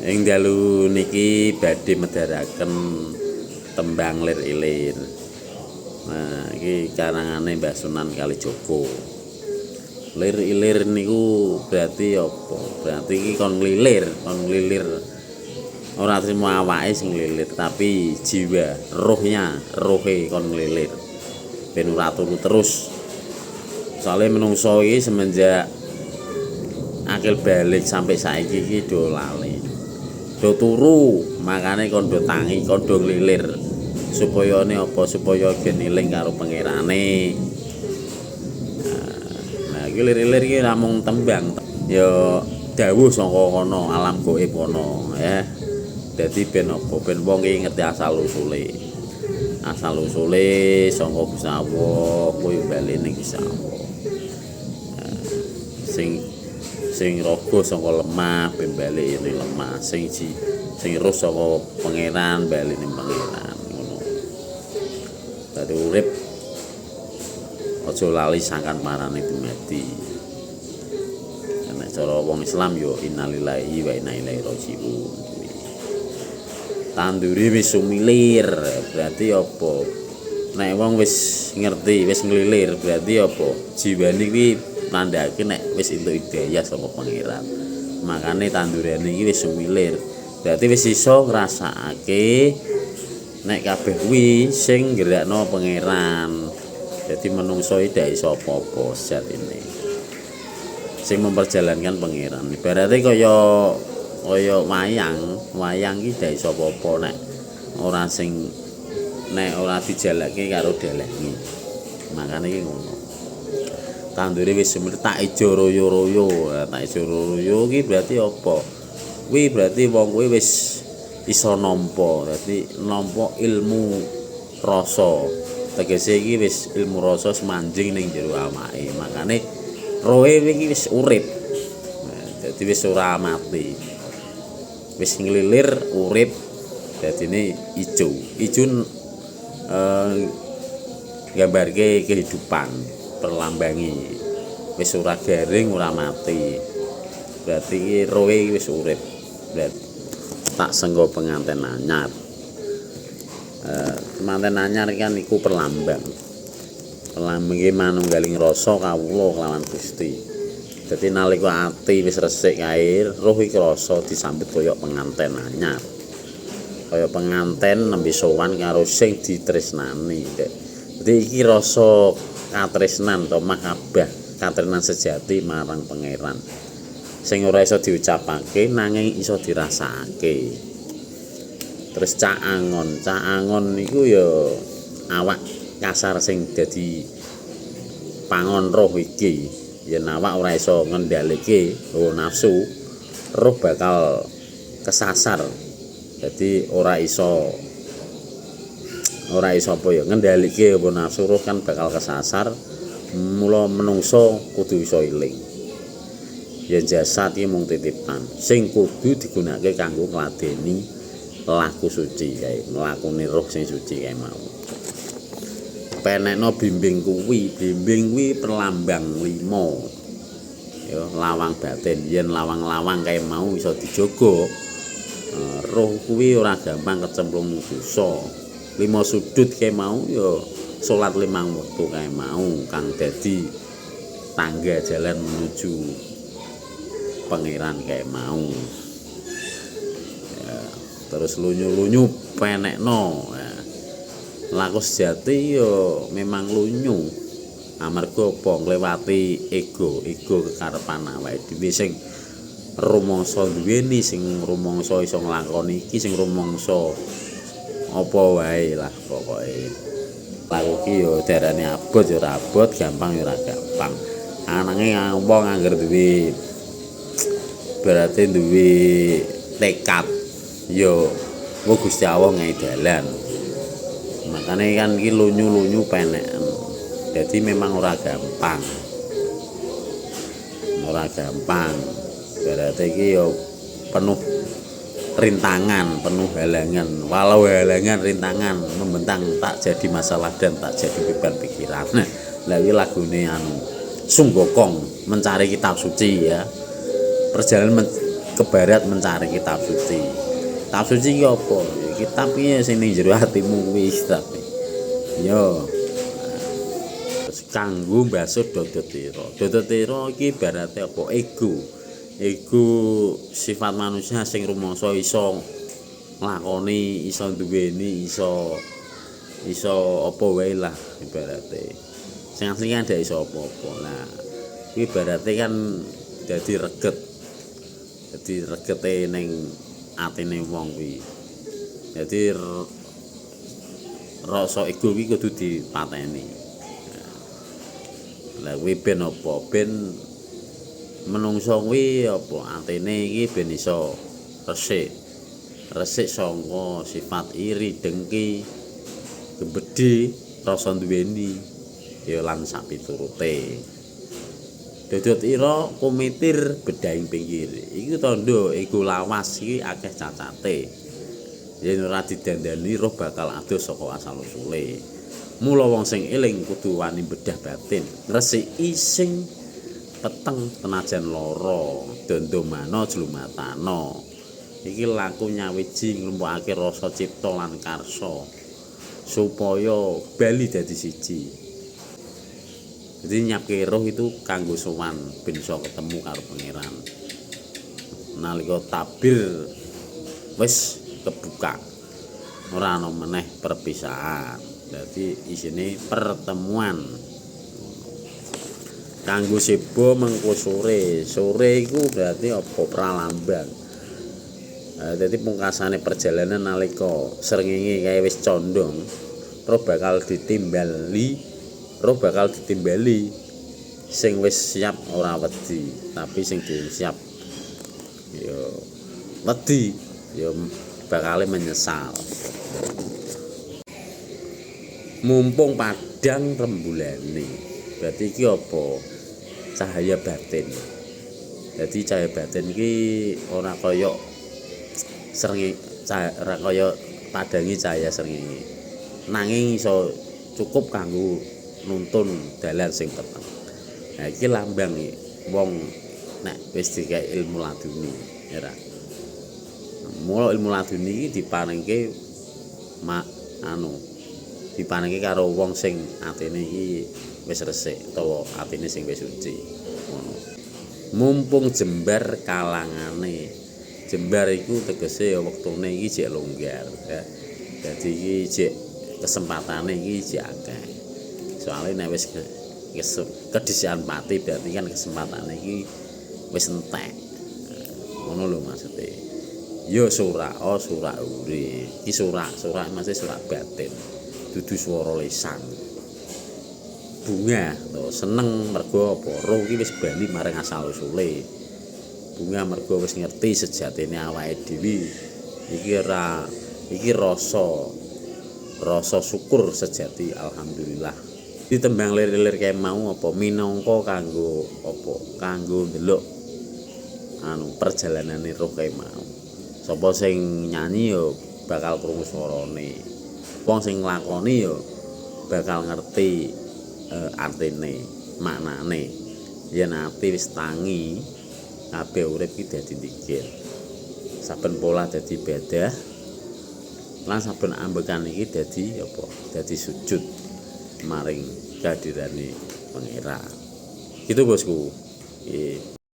Ing dalu niki badhe medharaken tembang lir ilir. Nah, iki karangane Mbah Sunan Kalijaga. Lir ilir niku berarti apa? Berarti iki kon nglilir, kon nglilir. Ora trimo awake sing nglilir, tapi jiwa, rohnya, rohe kon nglilir. Ben ora turu terus. Soale menungso iki semenjak akil balik sampai saiki iki do lali. Do turu, makane kon do tangi, kon do nglilir. Supayane apa? Supaya ben eling karo pangerane. Nah, iki lir-ilir iki namung tembang. Ya dawuh saka kono, alam gaib kono, ya. Dadi ben apa? Ben wong iki ngerti asal usule. Asal usule saka Gusti Allah, kuwi bali ning Gusti Allah. Nah, sing sing raga saka lemah ben bali ning lemah, sing sing roh saka pangeran bali ning pangeran, ngono. Dadi urip aja lali sangkan parane dumadi. Nek cara wong Islam ya innalillahi wa inna ilaihi rajiun. Tanduri wis sumilir, berarti apa? Nek wong wis ngerti, wis nglilir, berarti apa? Jiwane kuwi nandhake nek wis entuk hidayah saka pangeran. Makane tandurane iki wis sumilir. Berarti wis iso ngrasakake nek kabeh kuwi sing nggerakno pangeran. Dadi menungso iki ndak iso apa-apa sejatine. Sing memperjalankan pangeran. Ibarate kaya kaya wayang, wayang iki ndak iso apa-apa nek ora sing nek ora dijalake karo dalange. Makane iki ngono. Tandure wis sumilir tak ijo royo-royo. Tak ijo royo iki berarti apa? Kuwi berarti wong kuwi wis iso nampa. Dadi nampa ilmu rasa. Tegese iki wis ilmu rasa manjing ning jero awake. Makane rohe iki wis urip. Nah, dadi wis ora mati. Wis nglilir urip, dadine ijo. Ijo nggambarke kehidupan, perlambangi. Wis ora garing, ora mati. Berarti iki rohe wis urip. Berarti tak senggo penganten anyar. Penganten anyar kan iku perlambang. Perlambang iki manunggaling rasa kawula kelawan Gusti. Dadi nalika ati wis resik kae, roh iki rasa disambut kaya penganten anyar. Kaya penganten nembe sowan karo sing ditresnani. Dadi iki rasa katresnan to mahabbah, katresnan sejati marang pangeran. Sing ora iso diucapake nanging iso dirasakake. Terus cak angon, cak angon niku ya awak kasar sing dadi pangon roh iki. Yen awak ora iso ngendhalike hawa nafsu, roh bakal kesasar. Dadi ora iso apa ya ngendhalike hawa nafsu, roh kan bakal kesasar. Mula menungso kudu iso eling. Yen jasad iki mung titipan sing kudu digunakake kanggo ngladeni laku suci kae, mlakune roh sing suci kae mau. Penekno bimbing kuwi, bimbing kuwi perlambang limo. Ya, lawang batin, yen lawang-lawang kae mau iso dijaga, roh kuwi ora gampang kecemplung dosa. Lima sudut kae mau ya salat limang wektu kae mau kang dadi tangga jalan menuju pangeran kae mau. Ya, terus lunyu-lunyu penekno. Ya. Laku sejati ya memang lunyu. Amarga apa? Nglewati ego, ego kekarepan awake dhewe sing rumangsa duweni, sing rumangsa iso nglakoni iki, sing rumangsa apa wae lah pokoke. Laku iki ya darane abot ya ora abot, gampang ya ora gampang. Ananging wong angger duwe berarti duwe tekad ya engko Gusti Allah ngei dalan. Makane kan iki lunyu-lunyu peneken. Dadi memang ora gampang. Ora gampang. Berarti iki ya penuh rintangan, penuh halangan. Walau halangan, rintangan membentang tak jadi masalah dan tak jadi beban pikiran. Nah, lha iki lagune anu Sunggokong mencari kitab suci ya. Perjalanan ke barat mencari kitab suci. Kitab suci ki apa? Ya, kitab ki sing ning jero atimu kuwi kitab. Yo. Terus kanggo mbasuh dodotira. Dodotira iki ibarate apa? Ego. Ego sifat manusia sing rumangsa iso nglakoni, iso duweni, iso iso apa wae lah ibarate. Sing asli kan ndak iso apa-apa. Lah kuwi ibarate kan dadi reget. Dadi regete ning atine wong kuwi. Dadi rasa ego kuwi kudu dipateni. Lah kuwi ben apa? Ben menungso kuwi apa atine iki ben iso resik. Resik saka sifat iri, dengki, gembedhe, rasa duweni ya lan sapiturute. Dodot ira kumitir bedhahing pinggir. Iku tandha ego lawas iki akeh cacate. Yen ora didandani roh bakal adoh saka asal usule. Mula wong sing eling kudu wani bedah batin, ngresiki sing peteng tenajan lara, dandomana jlumatana. Iki laku nyawiji nglumpukake rasa cipta lan karsa supaya bali dadi siji. Jadi nyiapke roh itu kanggo sowan ben iso ketemu karo pangeran. Nalika tabir wis kebuka, ora ana meneh perpisahan. Dadi isine pertemuan. Kanggo seba mengko sore. Sore iku berarti apa? Pralambang. Dadi pungkasane perjalanan nalika srengenge kae wis condong, roh bakal ditimbali, roh bakal ditimbali sing wis siap ora wedi, tapi sing durung siap ya wedi, ya bakale menyesal. Mumpung padhang rembulane. Berarti iki apa? Cahaya batin. Dadi cahaya batin iki ora kaya srengenge, ora kaya padangi cahaya srengenge. Nanging iso cukup kanggo nuntun dalan sing peteng. Nah iki lambang wong nek wis dikek ilmu laduni, ya ra. Mula ilmu laduni iki diparingke diparingke karo wong sing atine iki wis resik utawa atine sing wis suci. Ngono. Mumpung jembar kalangane. Jembar iku tegese ya wektune iki jek longgar, ya. Dadi iki jek kesempatane iki jek akeh. Soale nek wis kedhisikan pati berarti kan kesempatane iki wis entek. Ngono lho maksude. Ya surak, oh surak uri. Iki surak, surak mesti surak batin. Dudu swara lisan. Bunga to seneng mergo apa? Roh iki wis bali maring asal usule. Bunga mergo wis ngerti sejatine awake dhewe. Iki ora iki rasa rasa syukur sejati, alhamdulillah. Ditembang lir-lir kae mau apa minangka kanggo apa? Kanggo ndelok anu perjalanane roh kae mau. Sapa sing nyanyi ya bakal krungu swarane. Wong sing nglakoni ya bakal ngerti artine, maknane. Yen ati wis tangi, kabeh urip iki dadi dzikir. Saben pola dadi ibadah, lan saben ambekan iki dadi apa? Dadi sujud maring kadirane Pangeran. Gitu bosku. Nggih.